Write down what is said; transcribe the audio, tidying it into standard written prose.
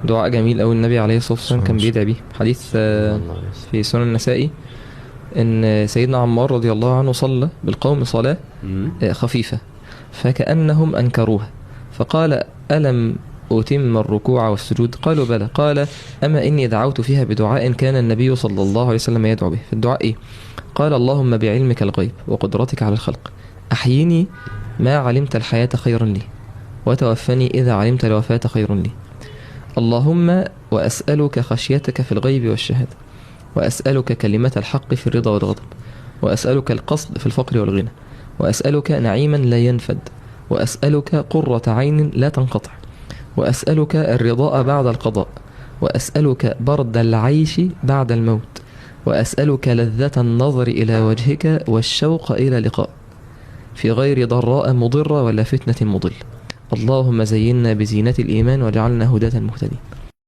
دعاء جميل أوي النبي عليه الصلاة والسلام كان بيدعي بيه. حديث في سنن النسائي إن سيدنا عمار رضي الله عنه صلى بالقوم صلاة خفيفة فكأنهم أنكروها، فقال: ألم أتم الركوع والسجود؟ قالوا: بلى. قال: أما إني دعوت فيها بدعاء كان النبي صلى الله عليه وسلم يدعو به. فالدعاء إيه؟ قال: اللهم بعلمك الغيب وقدرتك على الخلق أحييني ما علمت الحياة خيرا لي، وتوفني إذا علمت الوفاة خيرا لي. اللهم وأسألك خشيتك في الغيب والشهادة، وأسألك كلمة الحق في الرضا والغضب، وأسألك القصد في الفقر والغنى، وأسألك نعيما لا ينفد، وأسألك قرة عين لا تنقطع، وأسألك الرضاء بعد القضاء، وأسألك برد العيش بعد الموت، وأسألك لذة النظر إلى وجهك والشوق إلى لقاء في غير ضراء مضرة ولا فتنة مضلة. اللهم زينا بزينة الإيمان واجعلنا هداة مهتدين.